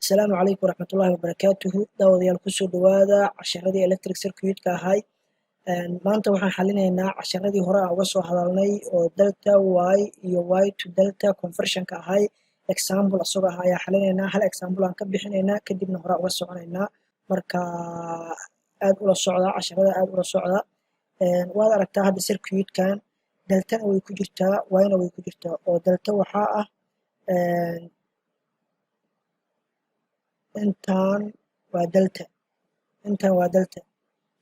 Asalaamu calaykum waraxmatullaahi wabarakaatuhu. Daawadayaal, kusoo dhawaada casharadii electric circuit-ka ahay. Maanta waxaan xalinaynaa casharadii hore aan uga soo hadalnay oo delta Y iyo Y to delta conversionka ahay. Example asagoo ah ayaa xalinaynaa. Hal example aan ka bixinaynaa, kadibna hore uga soconaynaa. Marka aad ula socda casharada, aad ula socda. Waad aragtaa hadda circuitkan deltana way ku jirtaa, Y-na way ku jirtaa, oo delta waxaa ah intaan waa delta, intaan waa delta.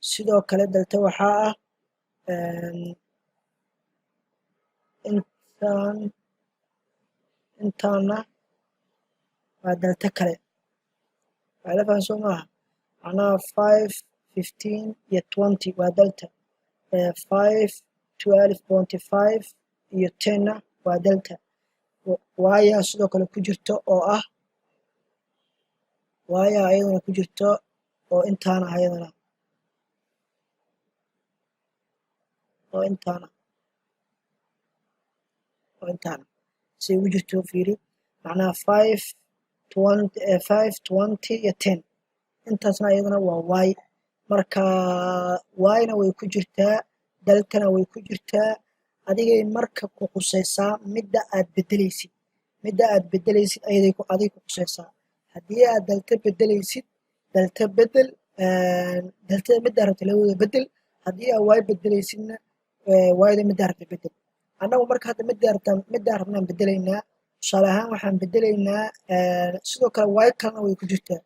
Sidoo kale delta waxaa ah intaan, intaana waa delta kale. Waa ila fahan, soo maaha? Macnaha 5, 15 iyo 20 waa delta, 5, 12.5 iyo 10-na waa delta. Y-aa sidoo kale ku jirto oo ah Y-aa ayadana ku jirto oo intaana ayadana oo intaana oo intaana say ugu jirto. Fiiri, macnaha 5, 20, 5, 20 iyo 10, intaasna ayadana waa Y. Marka Y-na way ku jirtaa, deltana way ku jirtaa. Adigay marka ku qusaysaa midda aad bedelaysid. Midda aad bedelaysid ayaday adig ku qusaysaa. Haddii aad delta bedelaysid, delta bedel, deltada middaa rabta labadooda bedel. Haddii aad Y bedelaysidna, Y-da middaa rabta bedel. Annagu marka hadda middaa rabtaa, middaa rabnaan bedelaynaa. Tusaale ahaan waxaan bedelaynaa, sidoo kale Y kalena way ku jirtaa.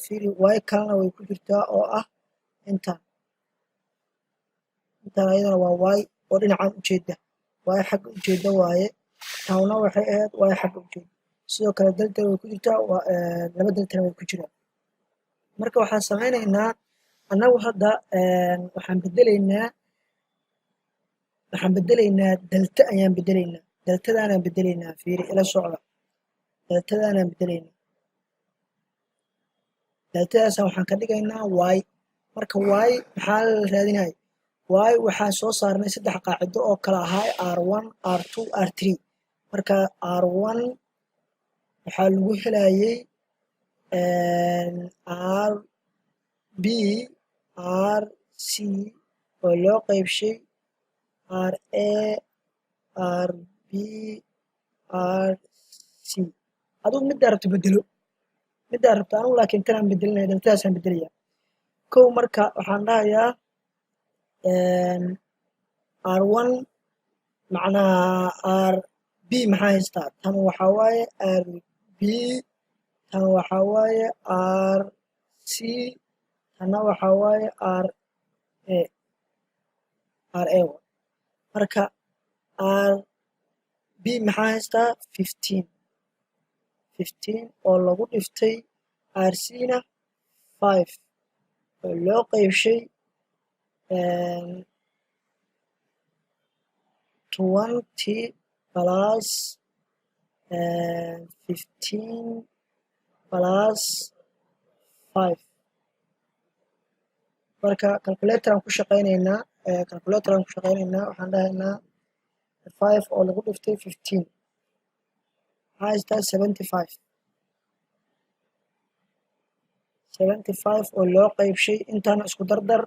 Fiiri, Y kalena way ku jirtaa oo ah intaan. Intaan ayadana waa Y oo dhinacan ujeeda, Y xagga ujeeda waaye. Taana waxay ahayd Y xagga ujeeda. Sidoo kale delta way ku jirtaa, laba deltana way ku jiraan. Marka waxaan samaynaynaa annagu hadda waxaan bedelaynaa delta ayaan bedelaynaa, deltadaanaan bedelaynaa. Fiiri, ila socda, deltadaanaan bedelaynaa. Deltadaasaan waxaan ka dhigaynaa Y. Marka Y maxaa la raadinaya? Y waxaan soo saarnay saddex qaacido oo kala ahaa R1, R2, R3. Marka R1 waxaa lagu helayay R B R C oo loo qeybshay R A R B R C. Adigu middaa rabto bedelo, middaa rabto. Anigu laakiin tanaan bedelinaya, deltadaasaan bedelaya. Kow, marka waxaan dhahayaa R1, macnaha R B maxaa haystaa? Tan waxaa waaye R B, tan waxaa waaye R C, tanna waxaa waaye R A, R A. Marka R B maxaa haystaa? 15, 15 oo lagu dhiftay R C na 5 oo loo qeybshay 20 plus 15 plus 5. Marka calculator aan ku shaqaynaynaa, calculator aan ku shaqaynaynaa. Waxaan dhahaynaa 5 oo lagu dhiftay 15, maxaa haystaa? 75. 75 oo loo qeybshay intaana isku dardar,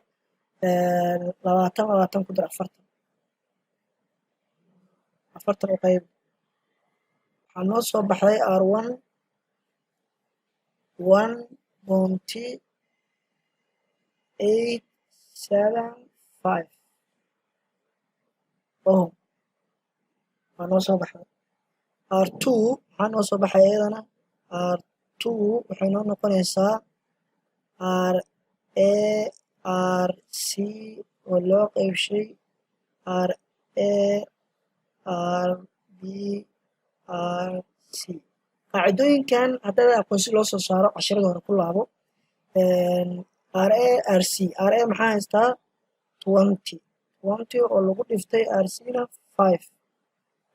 20, 20 ku dar 40, 40 u qayb. Waxaa noo soo baxday R1 1.875 ohm waa noo soo baxday. R2 maxaa noo soo baxay iyadana? R2 waxay noo noqonaysaa R A R C oo loo qeybshay R A R B R C. Qaacidooyinkan haddaad aqoon si loo soo saaro, casharada hore ku laabo. R A R C, R A maxaa haystaa? 20, 20 oo lagu dhiftay R C na 5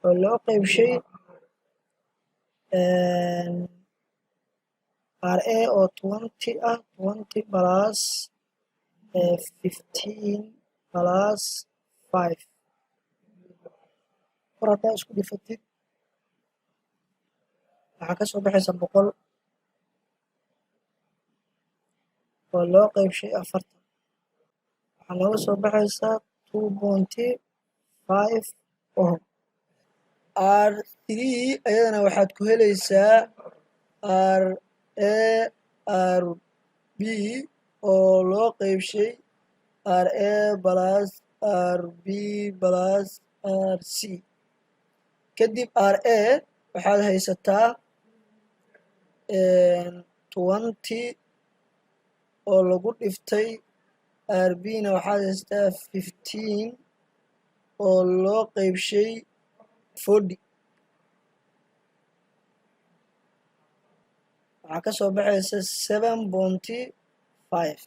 oo loo qeybshay R A oo 20 ah, 20 plus 15 plus 5. Kor haddaa isku dhifatid, waxaa ka soo baxaysa 100 oo loo qeybshay 40. Waxaa nooga soo baxaysa 2.5 ohm. R3 ayadana waxaad ku helaysaa R A R B oo loo qeybshay R A plus R B plus R C. Kadib R A waxaad haysataa 20 oo lagu dhiftay R B na waxaad haysataa 15 oo loo qeybshay 40. Waxaa ka soo baxaysa 7.5.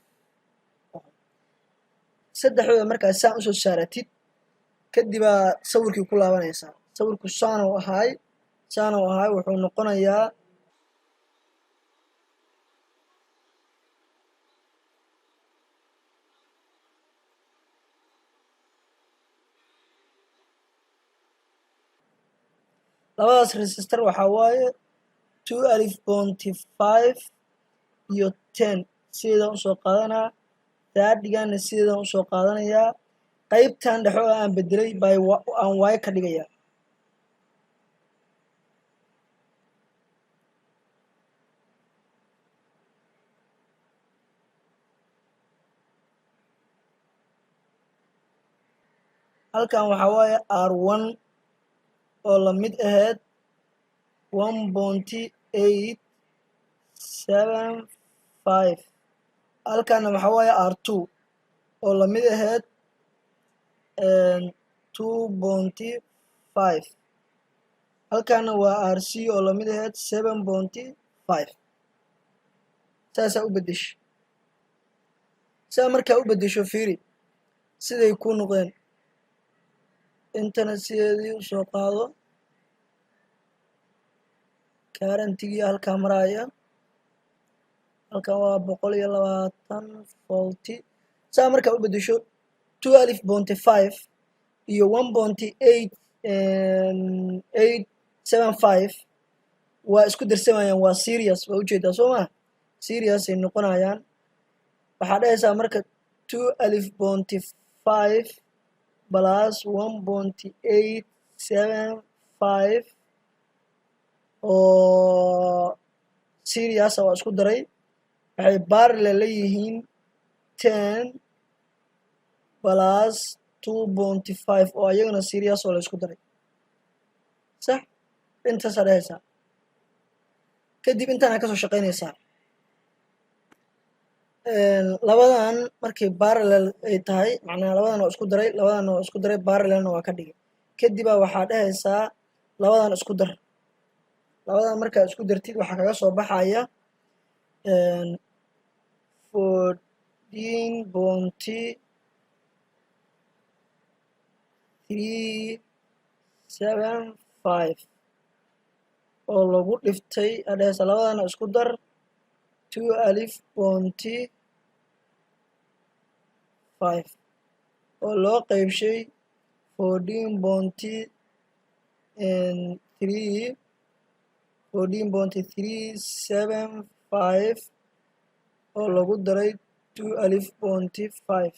Saddexdooda markaa saan usoo saaratid, kadibaa sawirkii ku laabanaysaa. Sawirku saanuu ahaay, wuxuu noqonayaa labadaas resistor waxaa waaye 12.5 iyo 10. Sideedaan usoo qaadanaa, 30-gana sideedaan usoo qaadanayaa. Qaybtan dhexe oo aan bedelay bay aan Y ka dhigayaa. Halkan waxaa waaye R1 oo lamid ahayd 1.875. Halkanna waxaa waaye R2 oo lamid ahayd 2.5. Halkanna waa R C oo lamid ahayd 7.5. Saasaa u beddesho. Saa markaa u beddesho, fiiri siday ku noqdeen. Intana sideedii usoo qaado. Currentigii halkaa maraaya, halkan waa 120 volti. Saa markaa u beddesho, 12.5 iyo 1.8875 waa isku darsamayaan, waa series, waa ujeedaa, soo maa? Series ay noqonayaan. Waxaa dhahaysaa marka 12.5 plus 1.875 oo series waa isku daray, waxay parallel la yihiin 10 plus 2.5 oo ayagana series oo la isku daray. Sax, intaasaa dhahaysaa. Kadib intaana kasoo shaqaynaysaa. Labadan markay parallel ay tahay, macnaha labadan waa isku daray, labadan waa isku daray, parallelna waa ka dhigay. Kadibaa waxaa dhahaysaa labadan isku dar. Labadan markaa isku dartid, waxaa kaga soo baxaya 14.375 oo lagu dhiftay, aa dhahaysaa labadana isku dar, 12.5 oo loo qeybshay 14.375 oo lagu daray 12.5.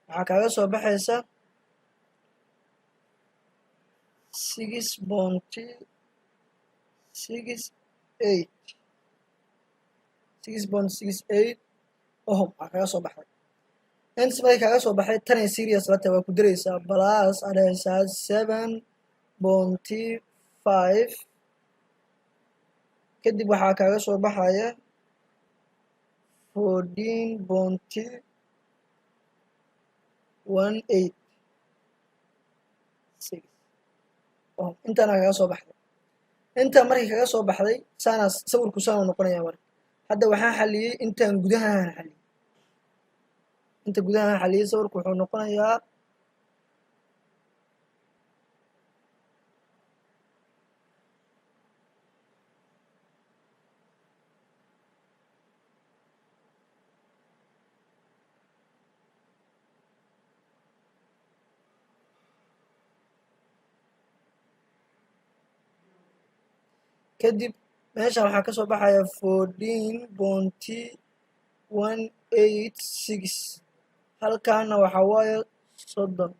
Waxaa kaaga soo baxaysa 6.68, 6.68 ohm aa kaga soo baxday. Intas markay kaaga soo baxay, tanay series la tahay, waa ku daraysaa, plus aa dhahaysaa 7.5. Kadib waxaa kaaga soo baxaya 14.186 ohm. Intaana kaga soo baxday. Intaa markay kaga soo baxday, saanaa sawirku saanuu noqonaya. Marka hadda waxaan xaliyey intaan gudahaan xaliyey, inta gudahaan xaliyey. Sawirku wuxuu noqonayaa Kadib meeshan waxaa kasoo baxaya 14.186. Halkaana waxaa waaye 30.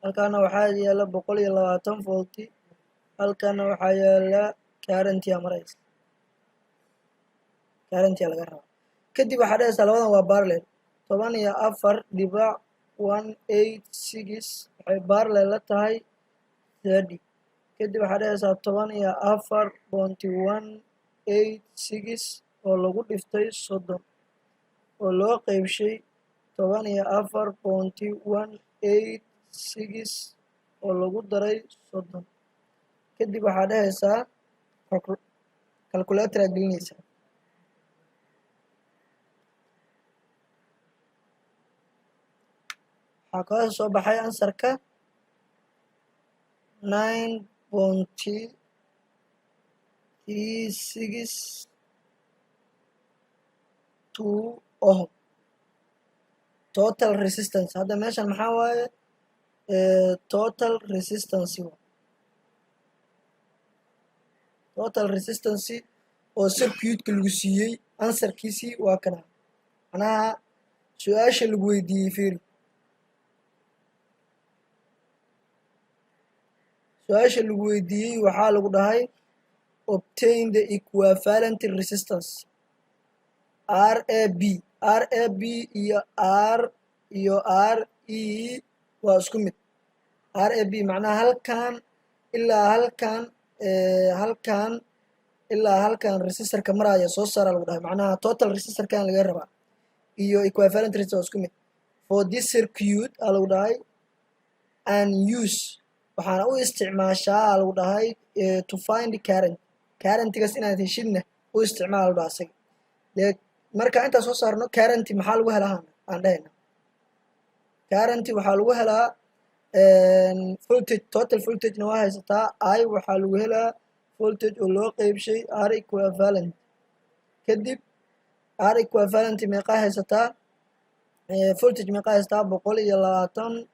Halkaana waxaa yaala 120 volti. Halkaana waxaa yaala currentia maraysa, currentia laga rabaa. Kadib waxaa dhehaysaa labadan waa parallel. 14.186 waxay parallel la tahay 30. Kadib waxaa dhehaysaa 14.186 oo lagu dhiftay 30 oo loo qeybshay 14.186 oo lagu daray 30. Kadib waxaa dhehaysaa calculator aa gelinaysaa. Waxaa kaga soo baxay answerka 9.362 ohm total resistance. Hadda meeshan maxaa waaye? Total resistance, total resistance oo circuitka lagu siiyey answerkiisii waa kana. Macnaha su-aasha lagu weydiiyey, fiiri, su-aasha lagu weydiiyey waxaa lagu dhahay obtain the equivalent resistance R A B. R A B iyo R iyo R E waa isku mid. R A B macnaha halkan ilaa halkan, halkan ilaa halkan resistorka maraya soo saara lagu dhahay. Macnaha total resistorkan laga rabaa iyo equivalent resistor waa isku mid. For this circuit aa lagu dhahay, and use, waxaana u isticmaashaa lagu dhahay to find current. Currentigaas inaad heshidna u isticmaal lagu dhahay asaga. Dee marka intaan soo saarno current, maxaa lagu helaa aan dhahayna? Current waxaa lagu helaa voltage. Total voltagena waa haysataa. I waxaa lagu helaa voltage oo loo qeybshay R equivalent. Kadib R equivalent meeqaa haysataa? Voltage meeqaa haysataa? 120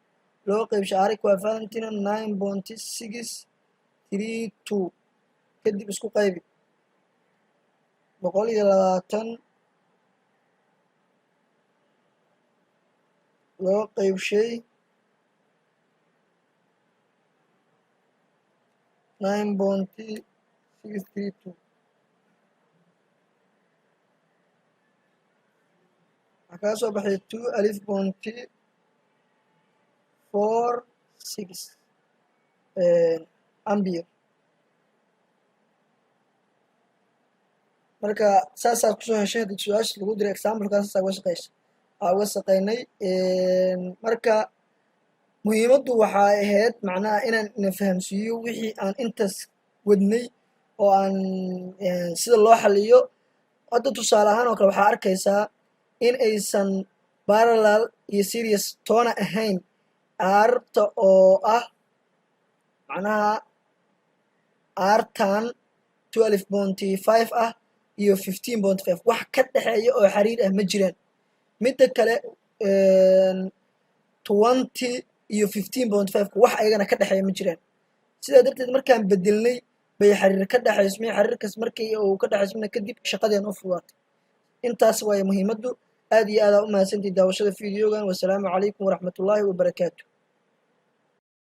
loo qeybshay R equivalentina 9.632. Kadib isku qaybi. 120 loo qeybshay 9.632, waxaa kaga soo baxay 12.46 ampere. Marka saasaad kusoo heshay hadii su-aasha lagu diray examplekan saasaa uga shaqeysa, aa uga shaqeynay. Marka muhiimaddu waxay ahayd macnaha inaan ina fahamsiiyo wixii aan intaas wadnay oo aan sida loo xaliyo. Hadda tusaale ahaan oo kale waxaa arkaysaa in aysan parallel iyo series toona ahayn. Arta oo ah macnaha artan 12.5 ah iyo 15.5 wax ka dhexeeya oo xiriir ah ma jiraan. Midda kale, 20 iyo 15.5 wax ayagana ka dhexeeya ma jiraan. Sidaa darteed markaan bedelnay bay xiriir ka dhexaysmay. Xiriirkaas markii uu ka dhexaysmana kadib shaqadeen u fudaatay. Intaas waaye muhiimaddu. Aad iyo aad aa u mahadsantihi daawashada videogan. Wasalaamu calaykum waraxmatullaahi wabarakaatu.